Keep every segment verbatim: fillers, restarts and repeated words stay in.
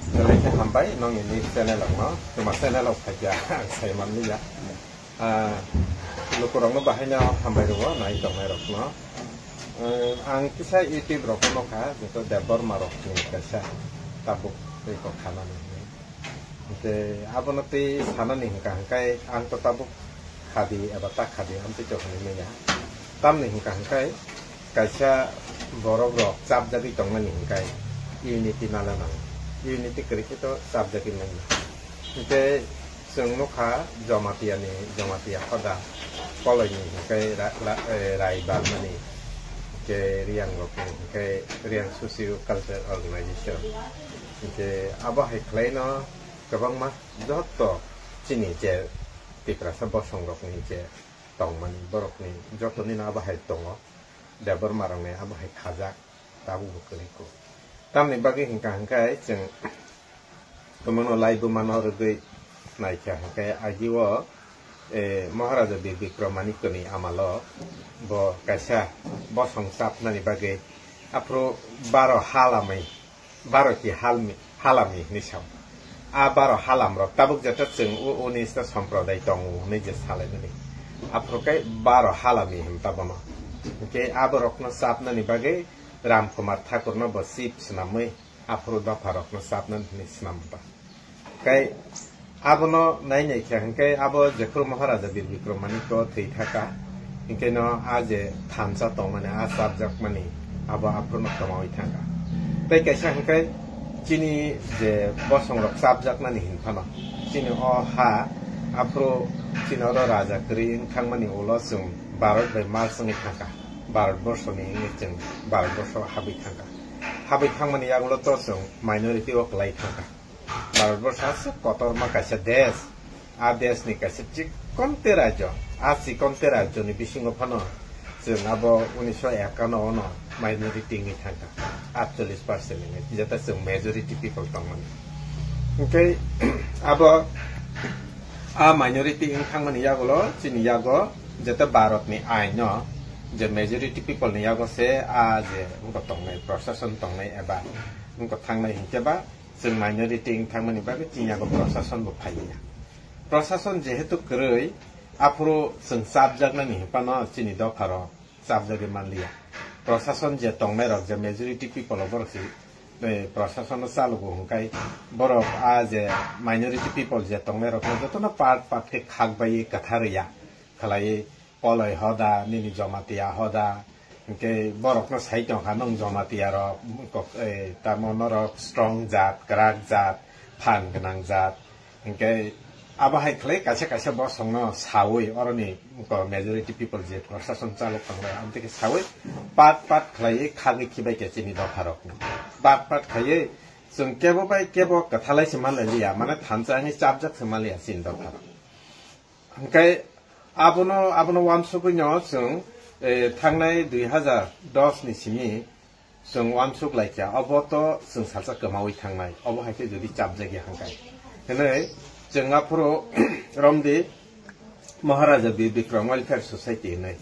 Belai khe hambai nongni channel rokno, tuma channel rok phaikha ang sai manliya. Ah, lukurokno bahaino hambai rwo, nai tongnai rokno. Eh, ang kisa YouTube rokno nokha, joto Debbarma rokni kaisa tabuk tei kok khanani hinwi. Hingke abono tei sanani hingka hingkai ang to tabuk khadi eba ta khadi amtwi to hinwi manya. Tamni hingka hingkai kaisa borok rok chapjagwi tongnani hingkai unity nala nango. Unity kwrwi khe to chapjagwi manya. Hingke chwng nukha Jamatia ni, Jamatia hoda Koloini hingkai ra-, ra-, eh, rai barmani. Hingke Riang rokni hingkai Riang Socio Cultural Organization. Hingke abo hai khlaino kwbangma joto chini je Tiprasa bosong rokni je tongmani borokni jotoni no abo hai tongo, Debbarma rokni abo hai khajak, tabuk bo kwrwi kuk. Tamni bagwi hingka hingkai chwng kwmano laibuma no rwgwi naikha hingkai agio, eh, Maharaja Bir Bikram Manikya ni amalo bo kaisa bosong chapnani bagwi aphuru baro halamwi, baro ki halmi, halami hinwi sao. A baro halam rok tabuk jeta chwng u, uni sta somprodai tongo hinwi je salaimani. Aphuru kai baro halami hwn ta bono. Hingke aborokno chapnani bagwi Ram Kumar Thakur no bo chief swnamwi aphuru dopha rokno chapnani hinwi swnam ba. Kai abono nai nai khe hingke abo jephuru Maharaja Bir Bikram Manikya thwi thaka, hingke no a je thansa tongmani, a chapjakmani, abo aphuru no kwmawi thangkha. Tei kaisa hingke chini je bosong rok chapjaknani hin phano, chini o ha aphuru chini oro raja kwrwi wng thangmani ulo chwng Bharat bai merge wngwi thangkha, Bharat borsoni wngwi chwng Bharat borso habwi thangkha. Habwi thangmani yagulo to chwng minority o kwlai thangkha. Bharatborso aswk kotorma kaisa desh, a deshni kaisa chikonte rajyo, a chikonte rajyoni bisingo phano chwng abo unisho ekano ono minority wngwi thangkha, atchollish percent wngwi, jeta chwng majority people tongmani. Hwnkhe abo a minority wng thangmani yagulo chini yago jeta Bharatni aino je majority people ni yago se a je wngkha tongnai, proshashan tongnai eba wngkha thangnai hinkhe ba chwng minority wng thangmani bagwi chini yago proshashan bo phaiya. Proshashan jehetu kwrwi, aphuru chwng chapjaknani hinphano chini dopharok chapjagwi manliya. Proshashan je tongnairok, je majority people o borok se, eh, proshashan no chalogo hwnkhai borok a je minority people je tongnairokno jotono part part khe khak baiwi kwtharwi ya khlaiwi Poloi hoda, nini Jamatia hoda, hwnkhe borokno sai tongkha nwng Jamatia rok, kok-, eh, tamo norok strong jat, kwrak jat, phan gwnang jat, hwnkhe abo hai khlai kaisa kaisa bosongno saui, oroni ko majority people je proshashan chalok tongo, amtwi khe saui pat pat khlaiwi khagwi khibai khe chini dopharokno. Pat pat khaiwi chwng kebo bai kebo kwthalai se manlai liya, mane thansa wngwi chapjak se manliya chini dopharok. Hwnkhe abono, abono uansugwino chwng, eh, thangnai dui hazar dos ni simi chwng uansuk laikha, obo to chwng salsa kwmaui thangnai, obo hai khe jodi chapjagya hwnkhe. Hwnwi chwng aphuru romdi Maharaja Bir Bikram Welfare Society hwnwi.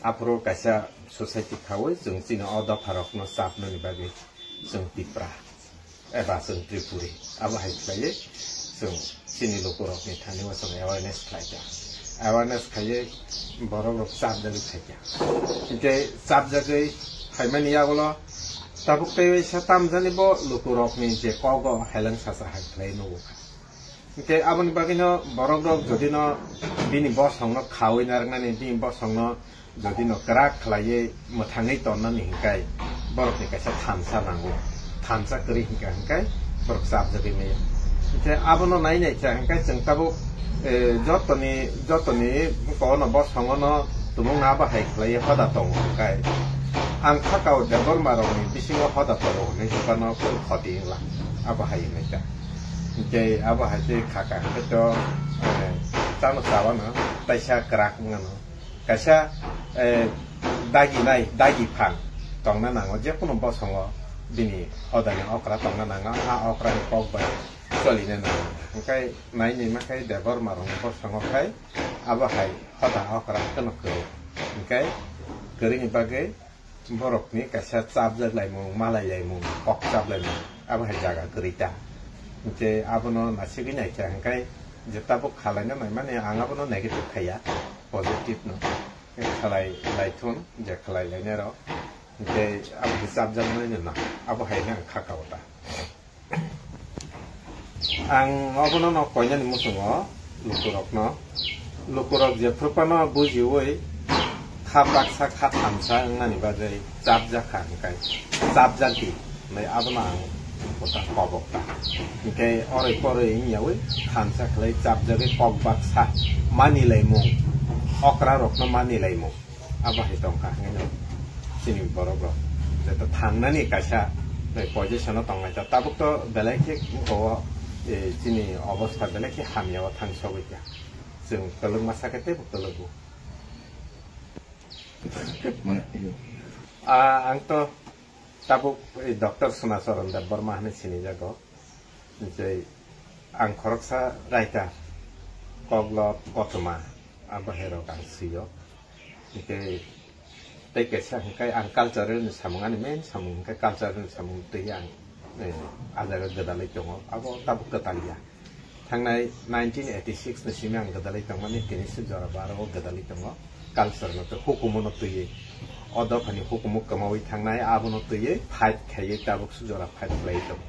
Aphuru kaisa society khaui chwng chini o dopharokno chapnani bagwi chwng Tipra eba chwng Tripuri abo hai khlaiwi chwng chini lukurokni thani o chwng awareness khlaikha. Awareness khaiwi borokrok chapjagwi phaikha. Hinkhe chapjagwi phaimani yagulo tabuk teiwi sa tamjani bo lukurokni je kogo heleng sacha hai khlai nukha. Hinkhe aboni bagwino borokrok jodino bini bosongno khaui narwknani, bini bosongno jodino kwrak khlaiwi mwthangwi tonnani hinkhai borokni kaisa thansa nango. Thansa kwrwi hinkha hinkhai borok chapjagwi maya. Hinkhe abono nai nai kha hinkhai chwng tabuk, eh, jotoni, jotoni kono bosongono tumungno abo hai khlaiwi hoda tongo hinkhai. Ang khakao Debbarma rokni bisingo hoda tongo hinwi hwnkhe no kunu khoti wngla. Abo hai hinwi kha. Hinkhe abo hai khe kha kha hinkhe to, eh, chano chawano taisa kwrak wngano. Kaisa, eh, dagi nai, dagi phan tongna nango, je kono bosongo bini hodani okra tongna nango, a okra ni kok bai cholina nango. Hinkhe nai nai ma khai Debbarma rokni bosongo khai abo hai hoda okra kheno kwrwi. Hinkhe kwrwini bagwi borokni kaisa chapjak laimung, malai laimung, kok chap laimung, abo hai jaga kwrwi ta. Hingke abono nasigwi naikha hingkai je tabuk khalaina naimani ang abono negative khaiya, positive no. Khalai laithun je khalai lainai rok. Hingke abo khe chapjakmani no abo hai ang kha kao ta. Ang obono no koinani muchungo lukurokno, lukurok jephru phano bujiui kha baksa kha thamsa wngnani bagwi chapjakha hingkai chapjakdi hinwi abono ang kota kobok ta. Hingke oroi poroi wngyaui thamsa khlai chapjagwi kok baksa manilaimung, okra rokno manilaimung. Abo hai tongkha hingeno chini borok rok. Jeto thangnani kaisa position o tongnai ta. Tabuk to belai khe wngkha o, eh, chini obostha belai khe hamya o thang sogwi kha. Chwng kwlwngma sakhe teibo kwlwgo. Mane, iyo. Ah, ang to tabuk, eh, Doctor Sunacharan Debbarma hinwi sinijago. Hingke ang khoroksa writer, koklop, kothoma, abo hai rok ang sio. Hingke tei kaisa hingke ang cultural ni samung, ani main samung hingke cultural ni samung twi ang, eh, a jaga gwdalwi tongo, abo tabuk kwtal ya. Thangnai nineteen eighty-six ni simi ang gwdalwi tongmani tini se jora baro o gwdalwi tongo. Culture no tei hukumu no twiwi. O dophani hukumu kwmawi thangnai abono twiwi fight khaiwi tabuk se jora fight khlaiwi tongo.